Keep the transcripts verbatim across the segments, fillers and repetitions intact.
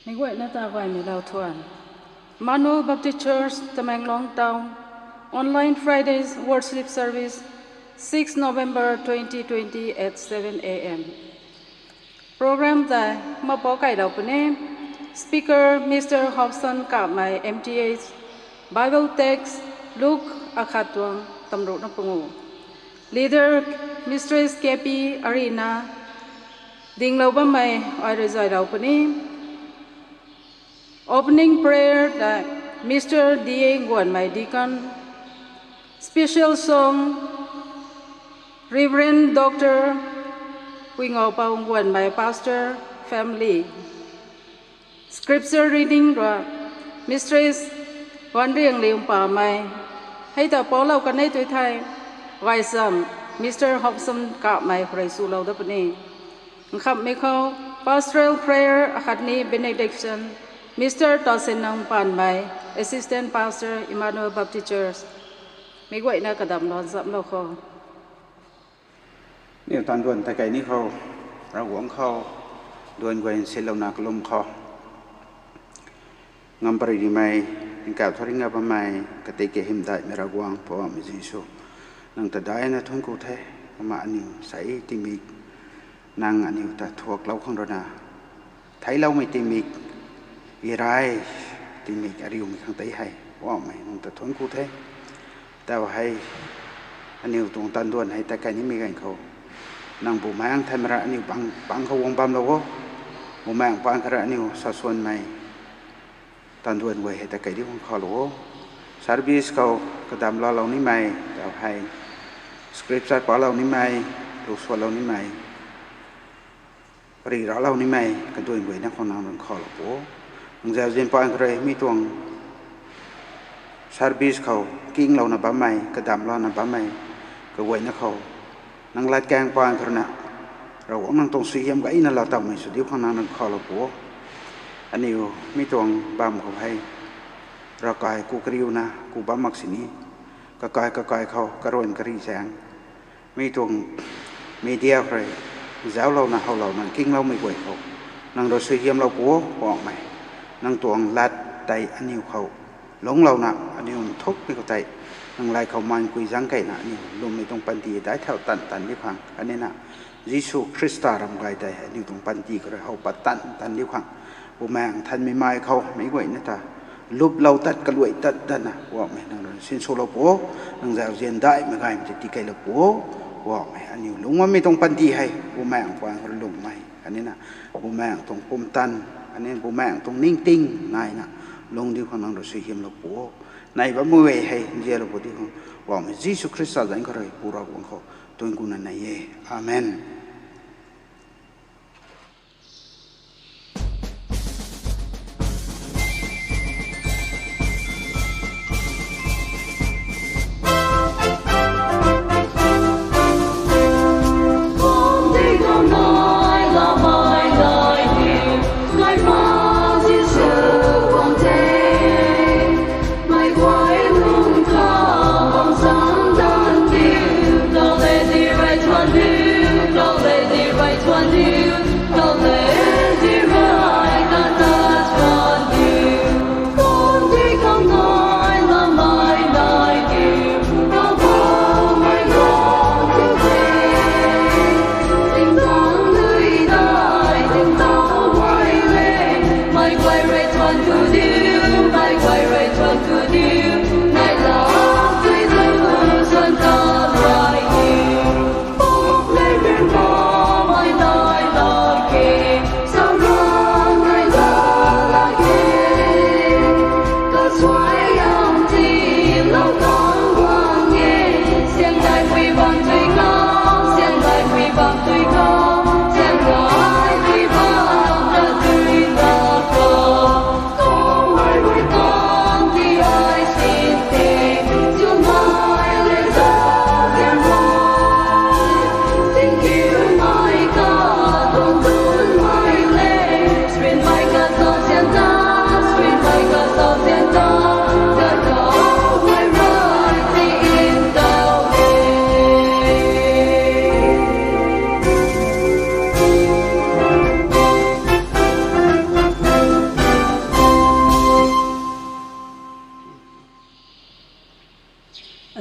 Meic guayna ta gaymei lou thuan. Emmanuel Baptist Church, Tamenglong Town, online Fridays worship service, six November twenty twenty at seven A M. Program tei mapou kailou puni. Speaker, Mister Hobson Kapmei, M T H. Bible text, Luke akhat tuang tamruhna pangu. Leader, Mistress K P Arina. Dinglou bammei ai rui zaylou puni. Opening prayer tei Mister D A Nguanmei, Deacon. Special song, Reverend Doctor Puingaupou Nguanmei, Pastor, family. Scripture reading rui Mistress Wanriangliu Mpamei. Hei ta poulou kanei tu thei, gaysam Mister Hobson Kapmei khou rui swlou dat puni. Nkhamhmei khou pastoral prayer akhatni benediction, Mister Tasenang Panmei, Assistant Pastor, Emmanuel Baptist Church. Meic guayna kadamlou zamlou khou. Aniu tanduan ta kei ni khou, Ravguangc khou, duan guay nsilouna kalum khou. Ngam pary rimei, nkauh thari nga bammei, katik kahymdaihmei Ravguangc Poubauhmei Jisu. Nang ta daihna thuanc ku the, kumna aniw sei tingmik, nang aniw ta thuaklou khang ruina. Theicloumei tingmik, irai tingmik ariumei khang tei hei, Poubauhmei nang ta thuanc ku the. Tau hei, aniw tuang tanduan hei ta kei nimei ganv khou. Nang Bumaengh Nthanmei rui aniw pang, pang khou guang bamlou o. Bumaengh pang khou rui aniw sasuanmei tanduan guay hei ta kei di khang khaulou o. Service khou kadamlou lou nimei, tau hei, scripture palou nimei, luksualou nimei, pary raclou nimei, kaduan guay na khou nang rui khaulou o. Nang zauzian pang khou rui mi tuang service khou kinglouna bammei, kadamlouna bammei, kaguayna khou. Nang latkaeng pang khou ruina, Ravguangc nang tuang suaihiam gayna laa tawmei sw diu khang nang rui khaulou o. Aniw mi tuang bam khou hei, ravkai ku kariuna ku bam mak sini. Kakai kakai khou, karuan kari zaeng. Mi tuang media khou rui, zauclouna, howlouna, kingloumei guay khou. Nang rui suaihiamlou pu o, Poubauhmei. Nang tuang lat tei aniw khou lungclouna, aniw nthukmei khou tei. Nang lay khou maankui zaeng keyna, aniw lwmmei tuang panty daic thau tan tan diu khang. Kanina, Jisu Khrista ram gay tei, aniw tuang panty khou rui how pat tan tan diu khang. Bumaengh Nthanmei mai khou, meic guayna ta. Luplou tat, kaluai tat datna, Poubauhmei nang rui sinswlou pu o, nang zauzian daihmei gaymei tei tikeilou pu o, Poubauhmei aniw lungc bammei tuang panty hei, Bumaengh pang khou rui lwmmei. Kanina, Bumaengh tuang pumtan, kanina Bumaengh tuang ningting naina, lungc diu khang nang rui suaihiamlou pu o. Nai bammei hei, nzianlou pu diu khang, Poubauhmei Jisu Khrista zanc khou rui, Pu Ravguangc khou, tuang kuna nai e. Amen.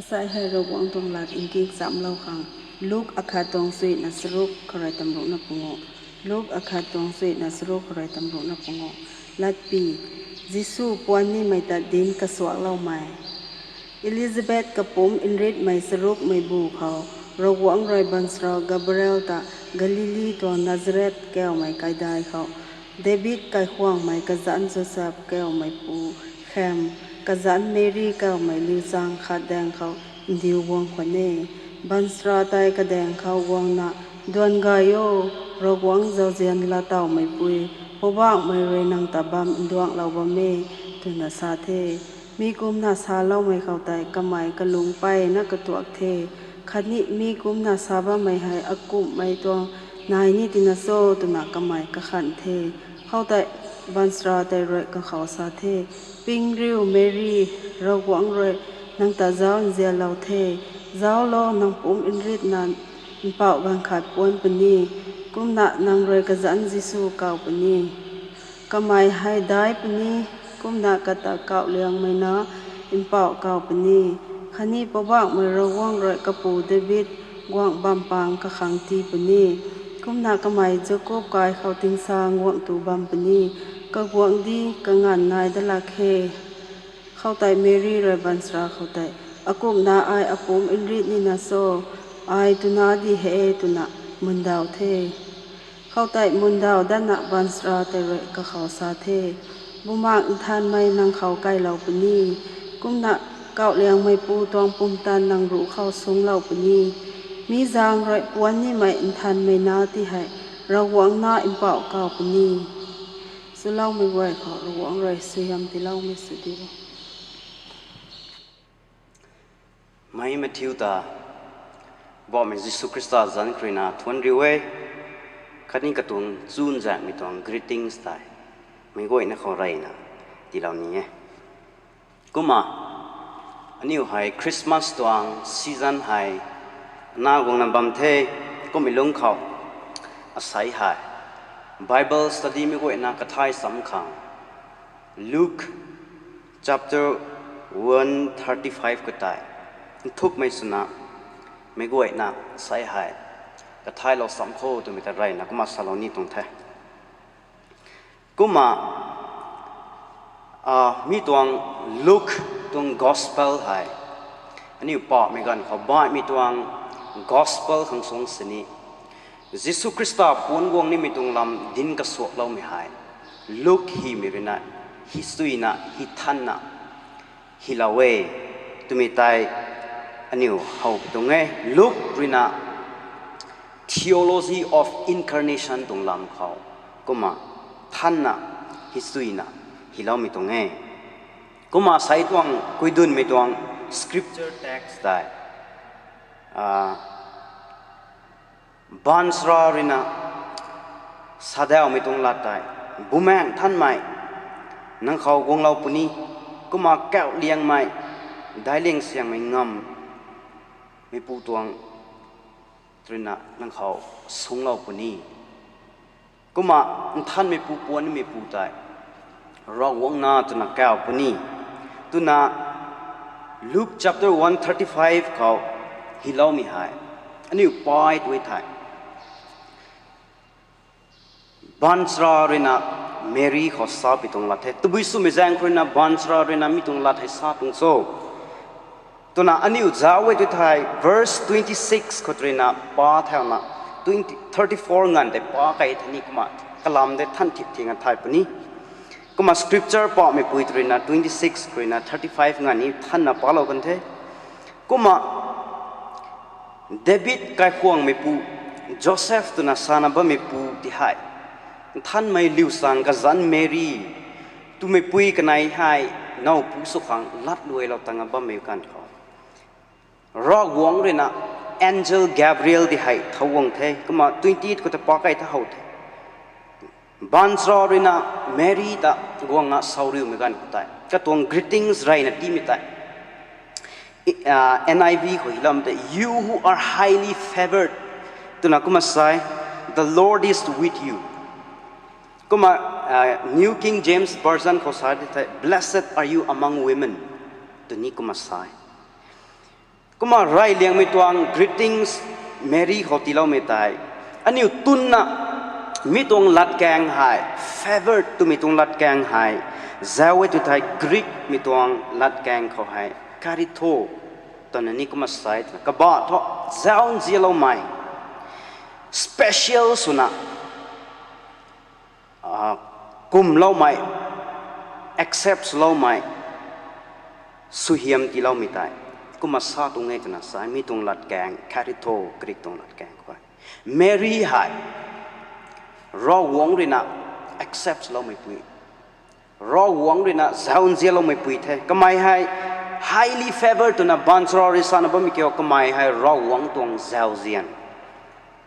Sai hei Ravguangc tuang lat nking chamlou khang. Luk akhat tuang suina charuk khou rui tamruhna pungu. Luk akhat tuang suina charuk khou rui tamruhna pungu. Latpi, Jisu puan nimei ta dinc kasuakloumei. Elizabeth kapumc nritmei charukmei bu khou, Ravguangc rui baanchara Gabriel ta Galili tuang Nazareth kawmei kaidai khou, David kaikhwangmei kazanc Joseph kawmeipu kham, kazanc Meri kawmei liuchaeng khat daeng khou ndiu guang khwan e. Baanchara tei kadaeng khou guangna, Duan gay o, Ravguangc zauzian laatowmeipui, Poubauhmei rui nang ta bam nduanghlou bam e, twna sa the. Mi kumna saloumei khou tei kamei kalung mpeyna katuak the. Khatni mi kumna sa bammei hei akumhmei tuang nai ni tina cho, twna kamei kakhan the. Khoutei baanchara tei rui kakhou sa the, Ping riu Meri, Ravguangc rui nang ta zauc nzianlou the. Zauclo, nang pumc nritna mpauh ganv khat puan puni, kumna nang rui kazanc Jisu kaw puni. Kamei hei daic puni, kumna kata kauhliangmei na mpauh kaw puni. Khatni Poubauhmei Ravguangc rui kapu David guangc bam pang kakhang tii puni. Kumna kamei Jakob kai khou tingsaeng guangc tu bam puni. Kaguangcdi kanganv nai dat lak khe. Khoutei Meri rui baanchara khou tei, Akumhna ai apumc nrit nina cho, ai twna di he, twna mundaw the. Khoutei mundaw datna baanchara tei rui kakhou sa the, Bumaengh Nthanmei nang khou kailou puni, kumna Kauhliangmeipu tuang pumtan nang ruc khou sungclou puni. Mi zaeng rui puan nimei nthanmei na ti hei Ravguangc na mpauh kaw puni. Swloumei guay khou Ravguangc rui suaihiam tiiloumei sw di o. Mei Matthew ta Poubauhmei Jisu Khrista zanc khou ruina thuanc riu e. Khatni katuang chuzaenghmei tuang greetings tei meic guayna khou reyna tiilou ni e. Kumna aniu hei Christmas tuang season hei na guangna bam the. Kummei lungc khou asei hei Bible study meic guayna kathay cham khang Luke chapter one thirty-five khou tei nthukmei swna meic guayna asei hei kathaylou cham kho twmei ta reyna kumna salou ni tuang the. Kumna mi tuang Luke tuang gospel hei aniu pahmei ganv khou baihmei tuang gospel khang suang sini Jisu Khrista puanc guang nimei tuang lam dinc kasuakloumei hei Luke hymei ruina hi suina hi thanna hilou e twmei tei aniu how pui tuang e. Luke ruina Theology of Incarnation tuang lam khou kumna thanna hi suina hiloumei tuang e. Kumna asei tuang kuidunmei tuang scripture text tei baanchara ruina sadawmei tuang lat tei, Bumaengh Nthanmei nang khou guanglou puni, kumna Kauhliangmei, Dailing Siangmei Ngamv meipu tuang ruina nang khou sungclou puni. Kumna Nthanmeipu puanc nimeipu tei Ravguangc na twna kaw puni twna Luke chapter one thirty-five khou hiloumei hei aniu pay tui thei baanchara ruina Meri khou sa pui tuang lat the. Tabui swmei zaeng khou ruina baanchara ruina mi tuang lat hei sa tuang cho twna aniu zauc e tui thei verse twenty-six khou ruina pa thauna twenty, thirty-four nganv tei pa kei the ni kumna kalam tei than thip thing a thay puni. Kumna scripture pahmeipui ruina twenty-six ruina thirty-five nganv ni thanna palou kan the. Kumna David kaikhwangmeipu Joseph twna sana bammeipu ti hei Nthanmei liusang kazanc Meri twmeipui kanei hei nowpu sw khang latluailou tang a bammei ganv khou Ravguangc ruina angel Gabriel ti hei thau guang the. Kumna twenty-eight khou ta pa kei tha how the. Baanchara ruina Meri ta guangna sauriumei ganv khou tei katuang greetings reyna tiimei tei N I V khou hiloumei tei, "You who are highly favoured," twna kumna sa e, "The Lord is with you." Kumna New King James Version khou sa ti thei, "Blessed are you among women," twni kumna sa e. Kumna reyliangmei tuang greetings Mary khou tiiloumei tei, aniu tunna mi tuang latkaeng hei, favored twmei tuang latkaeng hei, zauc e tw thei Greekmei tuang latkaeng khou hei charitho twna ni kumna sa e twna kabah thu zauc nzianloumei, special swna kumloumei, accept swloumei, suaihiam tiiloumei tei kumna sa tuang e twna sa e. Mi tuang latkaeng charitho, Greek tuang latkaeng khou Mary hei Ravguangc ruina accept swloumeipui, Ravguangc ruina zauc nzianloumeipui the. Kamei hei highly favored twna baanchara rui sana bammei kiu, kamei hei Ravguangc tuang zauzian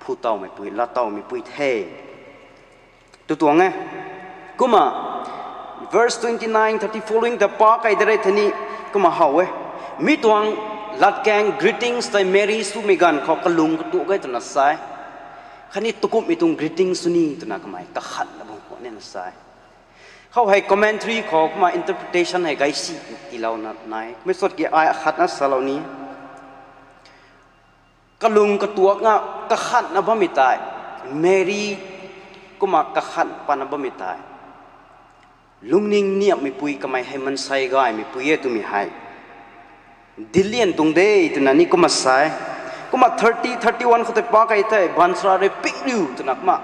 phutowmeipui, lattowmeipui the tw tuang e. Kumna verse twenty-nine, thirty following ta pa kei de re thei ni kumna how e. Mi tuang latkaeng greetings tei Mary swmei ganv khou kalung katuak e twna sa e. Khatni takumhmei tuang greetings sw ni twna kamei kakhanna bam khwan e na sa e. Khou hei commentary khou kumna interpretation hei gaisi tiilouna nai. Kummei sat ki ai akhatna salou ni. Kalung katuakna kakhanna bammei tei, Mary kumna kakhan patna bammei tei, lungning niamhmeipui, kamei hei mansei gaymeipui e twmei hei dilian tuang de twna ni kumna sa e. Kumna thirty, thirty-one khou tei pa kei tei baanchara rui ping riu twna kumna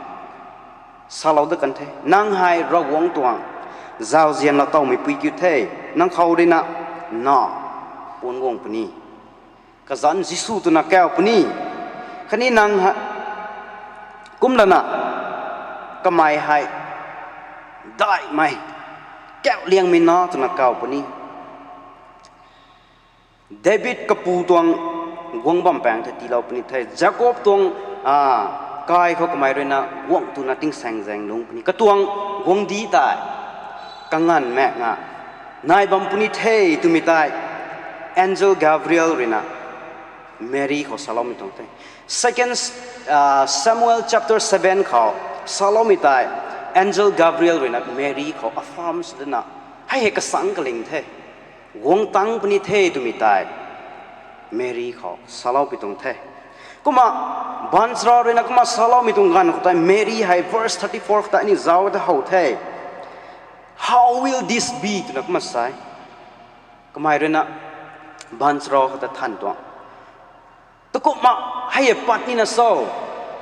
salou dat kan the. Nang hei Ravguangc tuang zauzian lattowmeipui kiu the. Nang khou ruina na puan guang puni, kazanc Jisu twna kau puni. Khatni nang hei kumlana kamei hei daihmei, kauhliangmei na twna kau puni. David kapu tuang guang bam paeng tei tiilou puni the. Jakob tuang kai khou kamei ruina guangc twna tingsaengzaeng lungc puni. Katuang guangcdic tei kanganv maekna nai bam puni the twmei tei angel Gabriel ruina Mary khou saloumei tuang the. Second Samuel chapter seven khou saloumei tei angel Gabriel ruina Mary khou affirm sw dana, hei hei kasang kaling the, guang tang puni the twmei tei Mary khou saloupui tuang the. Kumna baanchara ruina kumna saloumei tuang ganv khou tei Mary hei verse thirty-four khou tei aniu zauc ta how the. How will this be twna kumna sa e. Kamei ruina baanchara khou ta than tuang, takumhna hei e pat nina so,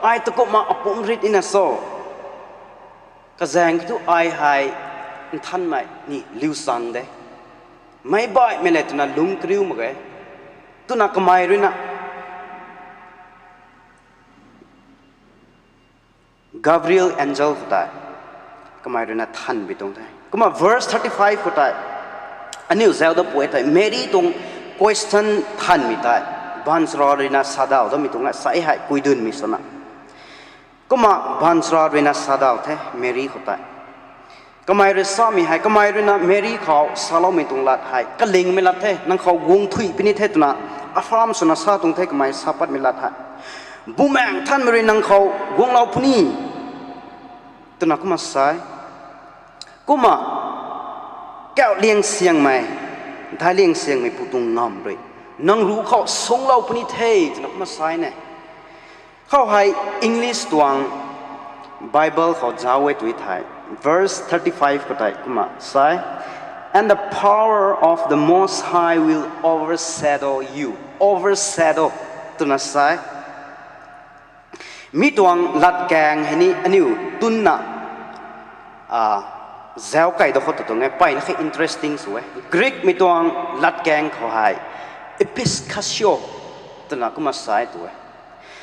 ai takumhna apumc rit nina so, kazaeng kha thu ai hei nthanmei ni liu sang de, meic baihmei le twna lungc kariu mak ge twna kamei ruina Gabriel angel khou tei kamei ruina thanpui tuang the. Kumna verse thirty-five khou tei aniu zauc dat pui tei Mary tuang question thanmei tei baanchara ruina sadaw datmei tuang e, sa hei kuidunmei swna. Kumna baanchara ruina sadaw the Mary khou tei. Kamei rui samei hei, kamei ruina Mary khou saloumei tuang lat hei kalingmei lat the, nang khou guang thuy puni the twna affirm swna sa tuang the kamei sa patmei lat hei. Bumaengh Nthanmei rui nang khou guanglou puni twna kumna sa e. Kumna kauhliang siangmei, daihliang siangmei pu tuang ngamv rui nang ruc khou sunglou puni the twna kumna sa e ne. Khou hei English tuang Bible khou zauc e tw thei, verse thirty-five khou tei kumna sa e, And the power of the Most High will overshadow you. Overshadow twna sa e. Mi tuang latkaeng hei ni aniu tunna zauc kei da khou ta tuang e, mpeyna khe interesting sw e. Greekmei tuang latkaeng khou hei episkasio twna kumna sa e tw e.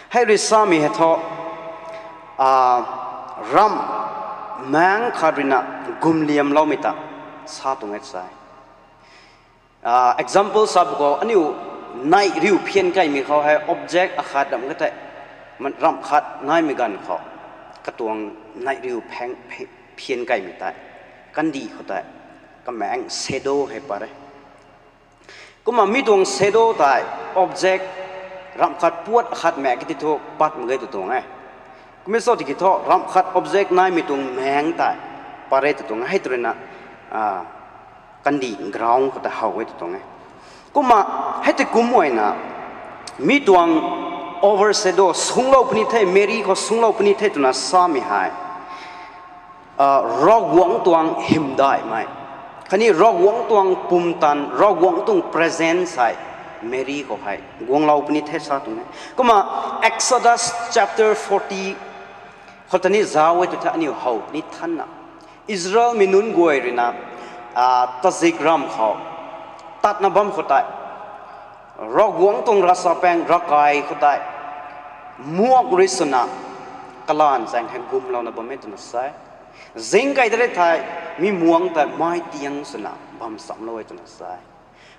Hei rui samei hei thu ramh maengc khat ruina gumliamloumei ta sa tuang e sa e. Example sa bu khou aniu neih riu phian kaimei khou hei object akhat ramh khat tei, ramh khat naimei ganv khou katuang neih riu phian kaimei tei kandih khou tei kamaengc shadow hei pat e. Kumna mi tuang shadow tei object ramh khat puat akhat maek ki ti thu pat mak ge tw tuang e. Kummei sw tiki thu ramh khat object naimei tuang maengc tei pat e tw tuang e. Hei tw ruina kandih ground khou ta how e tw tuang e. Kumna hei tei kum uaina Mi tuang overshadow, sunglou puni the, Meri khou sunglou puni the twna samei hei, Ravguangc tuang hymdaihmei, khatni Ravguangc tuang pumtan, Ravguangc tuang presence hei Meri khou hei guanglou puni the sa tuang e. Kumna Exodus chapter forty khou ta ni zauc e tw the, aniu how ni thanna, Israelmei nunc guay ruina tazikramv khou tatna bam khou tei, Ravguangc tuang ravchapaeng ravkai khou tei muang rui swna kalanv zaeng hei gumlouna bam e twna sa e. Zing kai de re thei, mi muang tei mei tiang swna bam chamlou e twna sa e.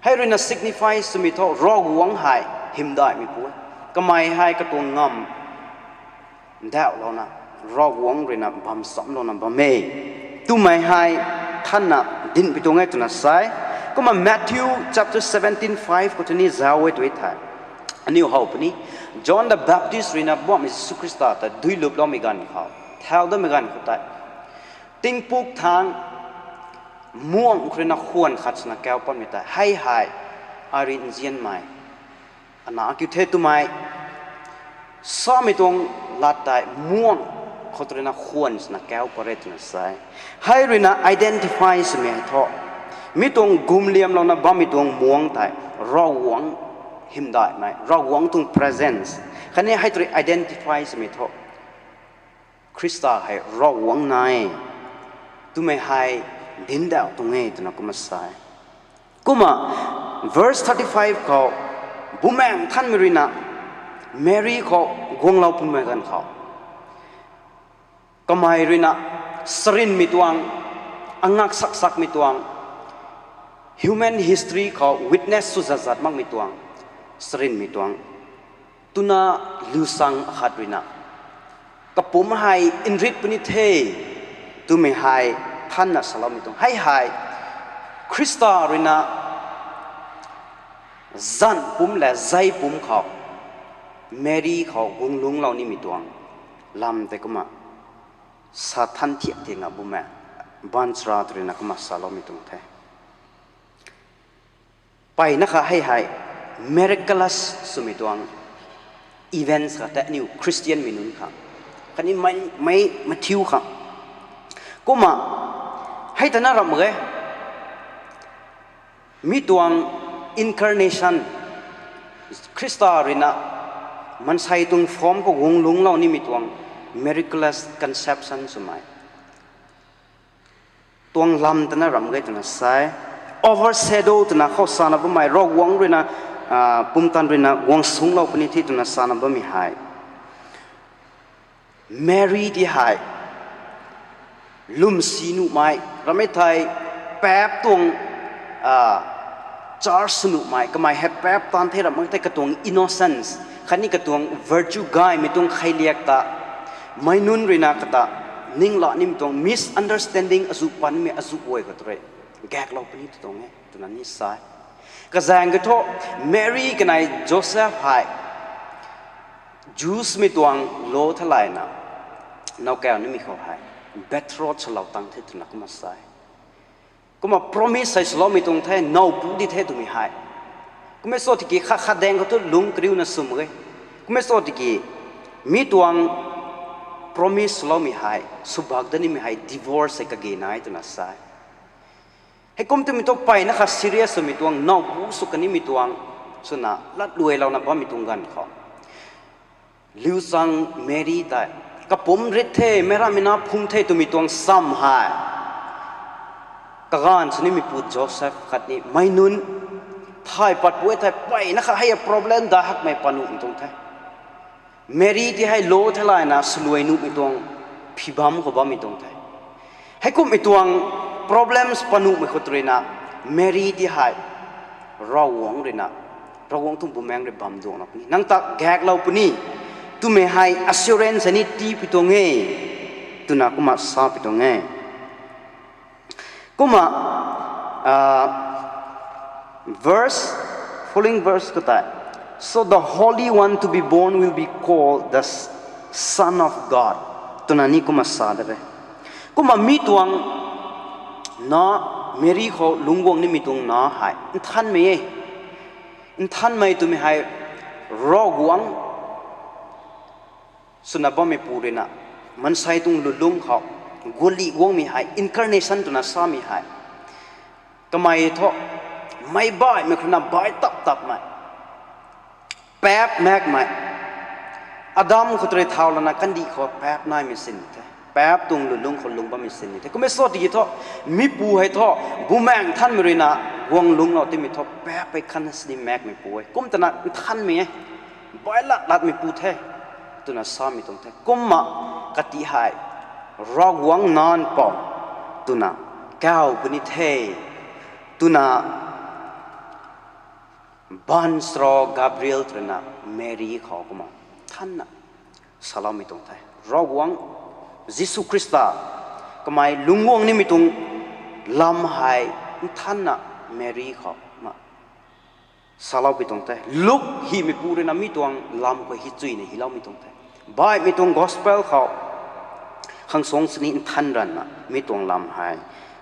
Hei ruina signify swmei thu Ravguangc hei hymdaihmeipu e. Kamei hei katuang ngamv ndauhlouna Ravguangc ruina bam chamlouna bam e twmei hei thanna dinhpui tuang e twna sa e. Kumna Matthew chapter seventeen five khou tei ni zauc e tw thei, aniu how puni, John the Baptist ruina Poubauhmei Jisu Khrista ta duiluploumei ganv khou, thau dammei ganv khou tei, tingpuk thangc muang khou ruina khwan khat swna kau patmei tei, hei hei ai rui nzianmei ana kiu the twmei samei tuang lat tei muang khou ruina khwan swna kau pat re twna sa e. Hei ruina identify swmei hei thu, mi tuang gumliamlouna bammei tuang muang tei Ravguangc hymdaihmei, Ravguangc tuang presence, khatni hei tei rui identify swmei thu Khrista hei Ravguangc nai e twmei hei dinc dauh tuang e twna kumna sa e. Kumna verse thirty five khou, Bumaengh Nthanmei ruina Meri khou guanglou pumei ganv khou, kamei ruina charynmei tuang, angak sak sakmei tuang, human history khou witness sw zat zat makmei tuang, charynmei tuang twna liusang akhat ruina kapumc hei nrit puni the twmei hei thanna saloumei tuang. Hei hei Khrista ruina zanc pumc le zei pumc khou Meri khou guanglungclou nimei tuang lam tei kumna sa than thiak thing a bumei baanchara tw ruina kumna saloumei tuang the. Mpeyna kha hei hei miraculous swmei tuang events kha tei aniu Christianmei nunc khang khatni mei, mei mathiu khang kumna hei tana ramh mak ge. Mi tuang incarnation, Khrista ruina maansei tuang form khou guanglungclou nimei tuang miraculous conception swmei tuang lam tana ramh ge twna sa e. Overshadow twna khou sana bammei, Ravguangc ruina, pumtan ruina guang sunglou puni the twna sana bammei hei Meri ti hei lwmsi nuhmei, ramei thei paap tuang church sw nuhmei, kamei hei paap taanv the ramh mak thei katuang innocence khatni katuang virtue gaymei tuang kheiliak ta meic nunc ruina kata ningla nimei tuang misunderstanding azuh panmei azuh guay khou tei rui gaeklou puni tw tuang e twna ni sa e. Kazaeng kathu Meri kanei Joseph hei Jewsmei tuang law theilayna nowkaw nimei khou hei betrothed swlou tang the twna kumna sa e. Kumna promise hei swloumei tuang the, nowpu di the twmei hei. Kummei sw tiki khat khat daeng khou thu lungc kariuna sw mak e. Kummei sw tiki mi tuang promise swloumei hei swbak dat nimei hei divorce hei kage nai twna sa e. Heikum twmei thu mpeyna kha serious swmei tuang, nowpu sw kanimei tuang swna latluailouna bammei tuang ganv khou liusang Meri tei kapumc rit the, meic ramei na phung the twmei tuang sam hei kaganv sw nimei pu Joseph khatni meic nunc thay pat pu e thei mpeyna kha hei a problem da hakmei panuhmei tuang the. Meri ti hei law theilayna swluai nuhmei tuang, phi bam khou bammei tuang the. Heikumhmei tuang problems panuhmei khou tei ruina Meri ti hei Ravguangc ruina, Ravguangc tuang bumaengc rui bam duangna puni, nang ta gaeklou puni twmei hei assurance hei ni tiipui tuang e twna kumna sapui tuang e. Kumna verse, following verse khou tei, So the Holy One to be born will be called the Son of God twna ni kumna sa de e. Kumna mi tuang na, Meri khou lungc guang nimei tuang na hei nthanmei e. Nthanmei twmei hei Ravguangc swna bammeipu ruina, maansei tuang lulungc khou, guali guangmei hei, incarnation twna samei hei, kamei thu, meic baihmei khou ruina baih tap tapmei, paap maekmei, Adam khou tei thau lana kandih khou paap naimei sin the. Paap tuang lulungc khou lung bammei sin the. Kummei sw tiki thu, mipu hei thu, Bumaengh Nthanmei ruina guang lungclou timei thu, paap hei khan sini maekmeipu e. Kum twna nthanmei e, baih lat latmeipu the, twna samei tuang the. Kumna kati hei, Ravguangc Nac Mpouh twna kaw puni the, twna baanchara Gabriel ruina Meri khou kumna nthanna saloumei tuang the. Ravguangc Jisu Khrista kamei lungc guang nimei tuang lam hei nthanna Meri khou kumna saloupui tuang the. Luk hymeipu ruina mi tuang lam khou hi chuyna hyloumei tuang the. Baihmei tuang gospel khou khang suang sini nthan ranna mi tuang lam hei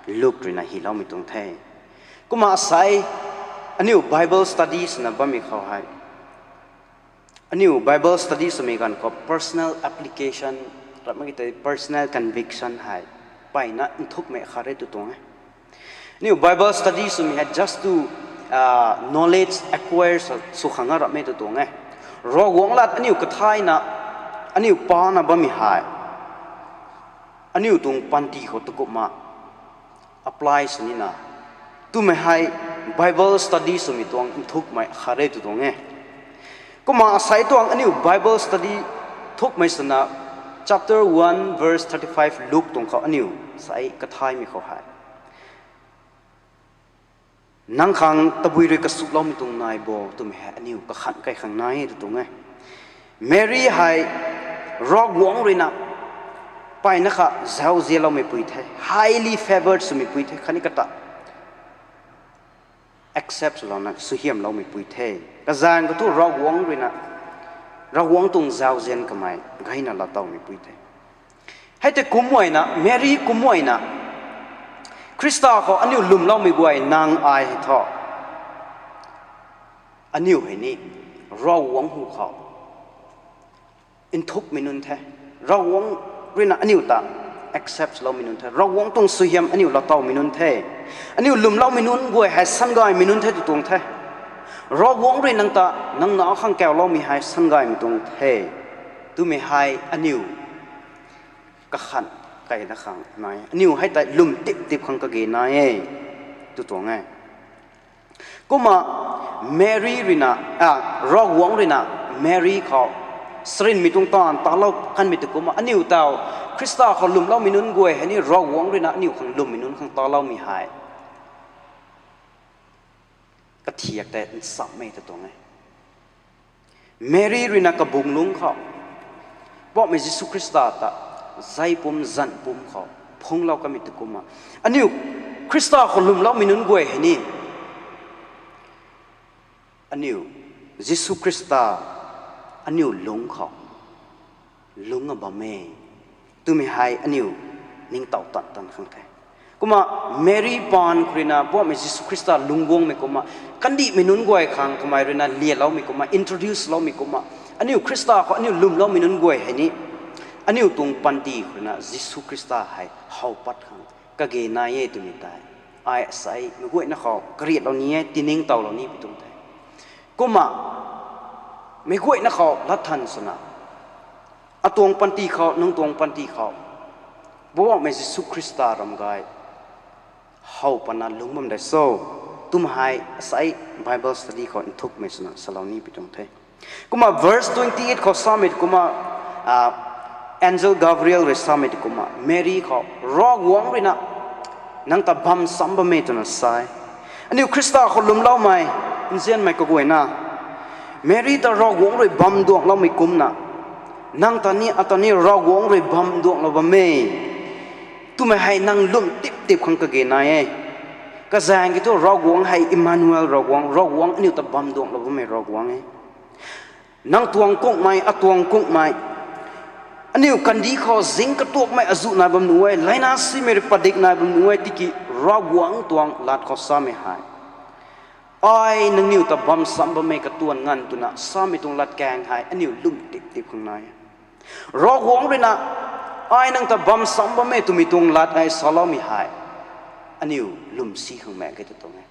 Luk ruina hyloumei tuang the. Kumna asei, aniu Bible study swna bammei khou hei, aniu Bible study swmei ganv khou personal application, ramei tei personal conviction hei mpeyna nthukmei khat re tw tuang e. Aniu Bible study swmei hei just to knowledge acquire sw khang a ramei tw tuang e. Ravguangc lat aniu kathayna, aniu pana bammei hei aniu tuang panty khou takumna apply sw nina, twmei hei Bible study swmei tuang nthukmei khat re tw tuang e. Kumna asei tuang aniu Bible study nthukmei swna chapter one verse thirty five Luk tuang khou aniu asei kathaymei khou hei, nang khang tabui rui kasukloumei tuang nai bo twmei hei aniu kakhan kai khang nai e tw tuang e. Meri hei Ravguangc ruina mpeyna kha zauzianloumei pui the, highly favoured swmei pui the, khatni kata accept swlouna suaihiamloumei pui the. Kazaeng khou thu Ravguangc ruina, Ravguangc tuang zauzian kamei gayna laatowmei pui the. Hei tei kumna, Meri kumna, Khrista khou aniu lwmloumei guay nang ai hei thu, aniu hei ni Ravguangc hu khou nthukmei nunc the. Ravguangc ruina aniu ta accept loumei nunc the. Ravguangc tuang suaihiam aniu laatowmei nunc the. Aniu lwmloumei nunc guay hei sangaymei nunc the tw tuang the. Ravguangc rui nang ta, nang na khang kauloumei hei sangaymei tuang the twmei hei aniu kakhan kaina khang nai e. Aniu hei tei lwm tip tip khang kage nai e tw tuang e. Kumna Meri ruina, Ravguangc ruina Meri khou sarinmei tuang taanv talou kanmei tei kumna aniu tau Khrista khou lwmloumei nunc guay hei ni Ravguangc ruina aniu khang lwmmei nunc khang taloumei hei kathiak tei nchammei ta tuang e. Meri ruina kabung lungc khou Poubauhmei Jisu Khrista ta zay pum zanc pum khou phunglou kamei tei kumna, aniu Khrista khou lwmloumei nunc guay hei ni aniu Jisu Khrista aniu lungc khou lungc a bam e twmei hei aniu ningtow tan tan khang the. Kumna Meri paan khou ruina Poubauhmei Jisu Khrista lungc guangmei kumna, kandihmei nunc guay khang kamei ruina lialoumei kumna, introduce loumei kumna, aniu Khrista khou aniu lwmloumei nunc guay hei ni aniu tuang panty khou ruina Jisu Khrista hei how pat khang kage nai e twmei tei ai asei meic guayna khou kariatlou ni e, tiningtowlou ni pi tuang the. Kumna meic guayna khou latthan swna, atuang panty khou, nang tuang panty khou Poubauhmei Jisu Khrista ram gay how patna lungc bam de cho twmei hei asei Bible study khou nthukmei swna salou ni pi tuang the. Kumna verse twenty eight khou samei tei kumna, angel Gabriel rui samei tei kumna Meri khou Ravguangc ruina nang ta bam sam bam e twna sa e. Aniu Khrista khou lwmloumei nzianmei kaguayna, Meri ta Ravguangc rui bam duangloumei kumna, nang ta ni ata ni Ravguangc rui bam duanglou bam e twmei hei nang lwm tip tip khang kage nai e. Kazaeng ki thu Ravguangc hei Emmanuel Ravguangc, Ravguangc aniu ta bam duanglou bammei Ravguangc e. Nang tuang kungmei, atuang kungmei, aniu kandih khou zing katuakmei azuh nai bam nuh e, laina simei rui padik nai bam nuh e, tiki Ravguangc tuang lat khou samei hei Ai nangniw ta bam sam bam e katuan nganv twna samei tuang latkaeng hei aniu lwm tip tip khang nai. Ravguangc ruina, ai nang ta bam sam bam e twmei tuang lat ai saloumei hei aniu lwm si khang mak ge tw tuang e.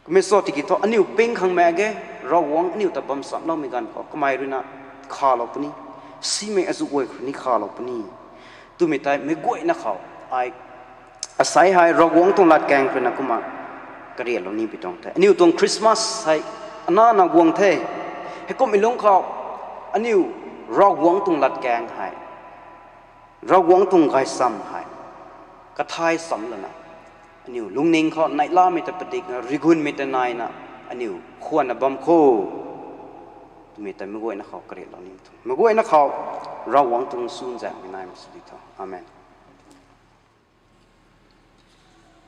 Kummei sa tiki thu aniu ping khang mak ge, Ravguangc aniu ta bam samloumei ganv khou kamei ruina khalou puni, simei azuh guay khou ni khalou puni twmei tei meic guayna khou ai asei hei Ravguangc tuang latkaeng ruina kumna kariatlou ni pi tuang the. Aniu tuang Christmas hei anana guang the. Heikumhmei lungc khou aniu Ravguangc tuang latkaeng hei, Ravguangc tuang gaysam hei kathay sam lana, aniu lungning khou neihlamei ta padikna, rigunmei ta naina, aniu khwanna bam kho twmei ta meic guayna khou kariatlou ni thu, meic guayna khou Ravguangc tuang chuzaenghmei nai mak sw di tho. Amen.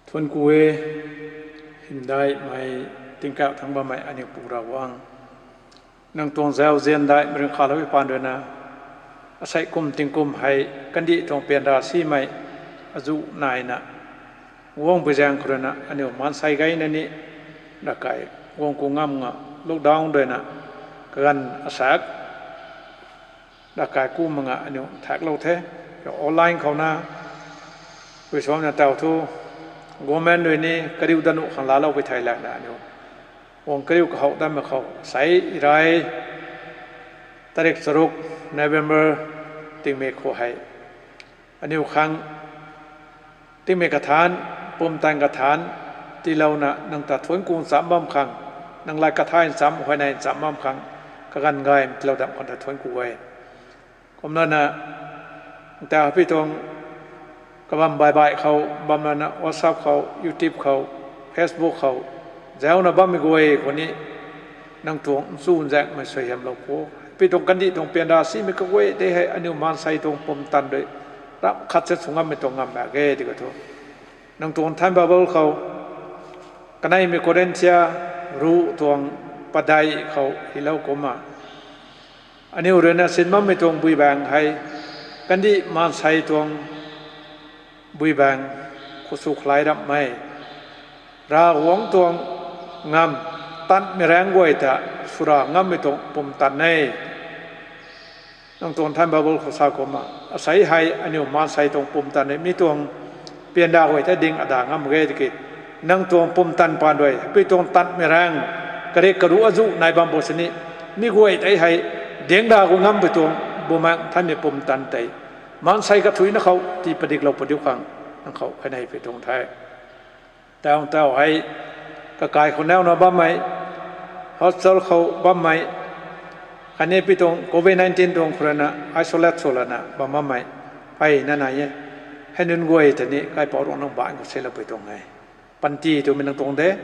Thuanc ku e, hymdaihmei, tingkauh thangc bammei aniu Pu Ravguangc, nang tuang zauzian daihmei rui khalou paan ruina, asei kum tingkum hei kandih tuang pianra simei azuh naina guangpui zaeng khou ruina aniu maansei gayna ni, rakai guang ku ngam nga, lockdown ruina kaganv asak rakai ku mak nga aniu thaklou the. Online khou na, pui suamna taw thu, government rui ni kariu danuh khang laalou pui thei lakna aniu guang kariu kahou dammei khou sei irai tarik charuk November tingmik khou hei aniu khang tingmik kathanc, pumtan kathanc tiilouna nang ta thuanc ku ncham bam khang, nang lat kathay ncham, huayney ncham bam khang, kaganv gaymei tiilou dam khang ta thuanc ku e. Kumlana, nang ta hapui tuang kabam baih baih khou bam lana, WhatsApp khou, YouTube khou, Facebook khou zauna bammei guay khou ni nang tuang chuzaenghmei suaihiamlou pw. Hapui tuang kandih tuang pianra simei kaguay tei hei aniu maansei tuang pumtan rui ramh khat sa sw ngammei tuang ngam mak ge tiki thu, nang tuang Nthan Bible khou, kaneimei Korinthia ruh tuang padeih khou hylou kumna, aniu ruina sin bammei tuang buibaeng hei kandih maansei tuang buibaeng khou sw khalai ramhmei, Ravguangc tuang ngam tanmei raengc guay ta swra ngammei tuang pumtan e. Nang tuang Nthan Bible khou sa kumna, asei hei aniu maansei tuang pumtan e, mi tuang pianra guay tei ding ada ngam mak ge tiki, nang tuang pumtan paan rui hapui tuang tanmei raengc, karik karuh azuh nai bam bo sini, mi guay tei hei ding da gu ngam pui tuang Bumaengh Nthanmei pumtan tei maansei kathuicna khou tii padiklou padiu khang nang khou huayney pui tuang the. Taw taw hei kakai khou nauna bammei, hospital khou bammei, khatni hapui tuang covid nineteen tuang khou ruina isolate sw lana bam bammei mpeyna nai e. Hei nunc guay ta ni kaipouc Ruangmei nang baanc khou seiloupui tuang e. Panty twmei nang tuang de,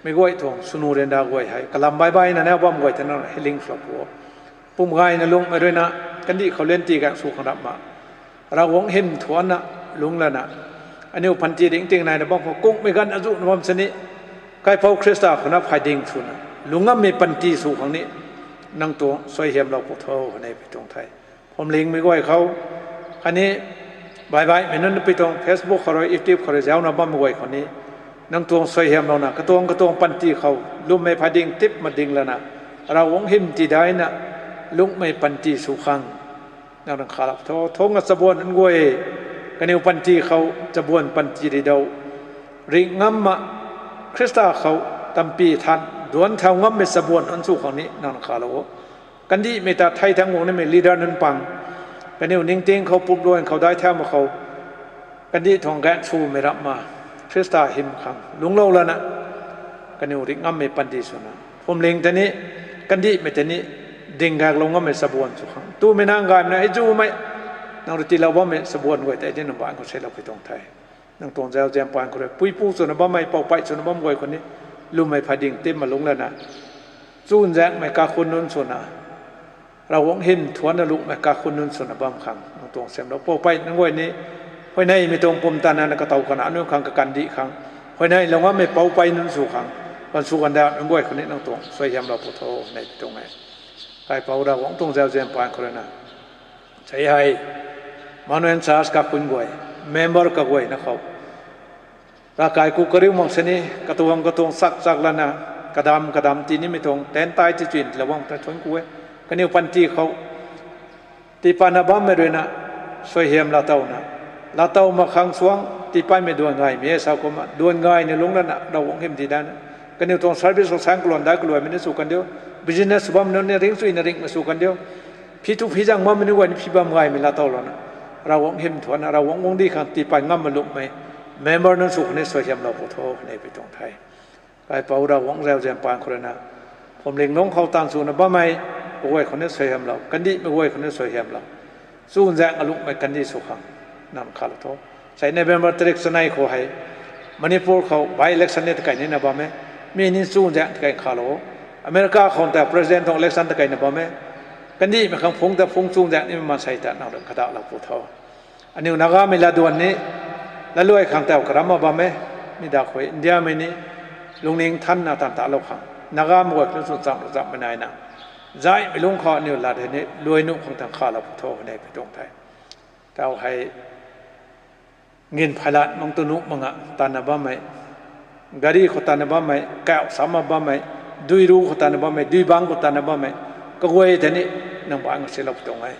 meic guay tuang swnu ryanra guay hei kalam baih baihna nau bam guay ta nang healing swlou pw o. Pum gayna lungmei ruina kandih khou lianti gaeng sw khang rapna, Ravguangc hym thuanna lungc lana, aniu panty ringting naina bam khou kungmei ganv azuhna bam sini, kaipouc Khrista khou na phay ding swna lungc ngammei panty sw khang ni nang tuang suaihiamlou pw tho, huayney pui tuang the. Phuamlingmei guay khou, khatni baih baihmei nunc hapui tuang Facebook khou rui, YouTube khou rui zauna bammei guay khou ni nang tuang suaihiamlouna katuang katuang panty khou lwmmei phay ding tip mading lana, Ravguangc hym tidaina lungmei panty sw khang nang rui khalou tho. Thungna chabuan nunc guay, kaniw panty khou chabuan panty ridau ring ngamna, Khrista khou tampy than duanc thau ngammei chabuan nunc sw khang ni nang rui khalou o. Kandihmei ta thei thangc guang nimei leader nunc pang, kaniw ningting khou, pumluan khou, daic thau mak khou, kandih tuang gaeng swmei rapna, Khrista hym khang lungclou lana, kaniw ring ngammei panty swna, phuamling tei ni, kandihmei tei ni, ding gaeklou ngammei chabuan sw khang twmei nang gaymei na hei zumei, nang rui tiilou bammei chabuan guay tei di nang baanc khou seiloupui tuang the. Nang tuang zauzian paan khou rui puipu swna bammei, poupey swna bam guay khou ni lwmmei phay ding tip malungc lana, chuzaenghmei kakhun nunc swna, Ravguangc hym thuanna lungmei kakhun nunc swna bam khang nang tuang siamlou. Poupey nunc guay ni huayneymei tuang pumtan na katow khana nunc khang kakandih khang, huayneylou ngammei poupey nunc sw khang, gaanv sw gaanv da nunc guay khou ni nang tuang suaihiamlou pw tho, huayney pui tuang e. Kaipouc Ravguangc tuang zauzian paan khou ruina, sei hei Emmanuel Church kakhun guay, member kaguayna khou, ravkai ku kariu mak sini, katuang katuang chak chak lana, Kadam kadam tii nimei tuang ten tai ti chuin lou bam ta thuanc ku e. Kaniw panty khou tiipatna bammei ruina suaihiam laatowna, laatow mak khang suang tiipaimei duan ngaymei e sa kumna duan ngayna lungc lana Ravguangc hym di dana, kaniw tuang service khou sang kaluan dai kaluaimei ni sw kan diu, business bam nunc ni ringcchuina ringhmei sw kan diu, phi thu phi zang bammei ni guay ni phi bam ngaymei laatow lana, Ravguangc hym thuanna Ravguangc guangcdic khang tiipat ngammei lumhmei member nunc sw khang ni suaihiamlou pu tho hei pui tuang the. Kaipouc Ravguangc zauzian paan khou ruina, phuamling lungc khou taanv swna bammei kaguay khou ni suaihiamlou, kandihmei guay khou ni suaihiamlou, chuzaenghna lumhmei kandih sw khang nang khalou tho. Sei November tarik chanei khou hei Manipur khou by-election ni takei nina bam e. Mi ni chuzaeng takei khalou, America khou ta president tuang election takeina bam e. Kandihmei khang phungc ta phungc chuzaeng nimei maansei ta nang rui kadahlou pu tho. Aniu Nagamei latduan ni latluai khang taw karamna bam e. Mi da khou Indiamei ni lungning thanna taanv talou khang, Nagamei guay khang chwn chamv chamhmei naina, zaihmei lungc khou aniu lat hei ni luai nuh khang tan khalou pu tho hei pui tuang the. Taw hei ngin phailat mang tu nuh manga tanna bammei, gari khou tanna bammei, kauh samna bammei, dui ru khou tanna bammei, dui bangc khou tanna bammei, kaguay tei ni nang baih nga silou pu tuang e.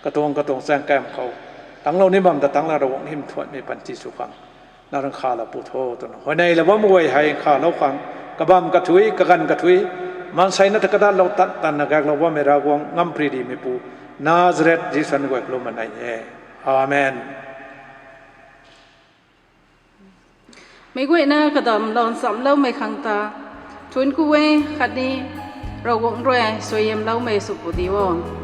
Katuang katuang chaeng kam khou tanglou ni bam ta tangc la Ravguangc hym thuanmei panty sw khang nang rui khalou pu tho twna huayneylou bammei guay hei khalou khang, kabamv kathuic, kaganv kathuic, maansei na ta kadahlou tat tanna gaeklou bammei Ravguangc, ngamparymeipu, Nazareth Jisu zanc guay kalum ma nei e. Amen. Meic guayna kadamlou nchamloumei khang ta thuanc ku e. Khatni Ravguangc rui suaihiamloumei sw pu di o.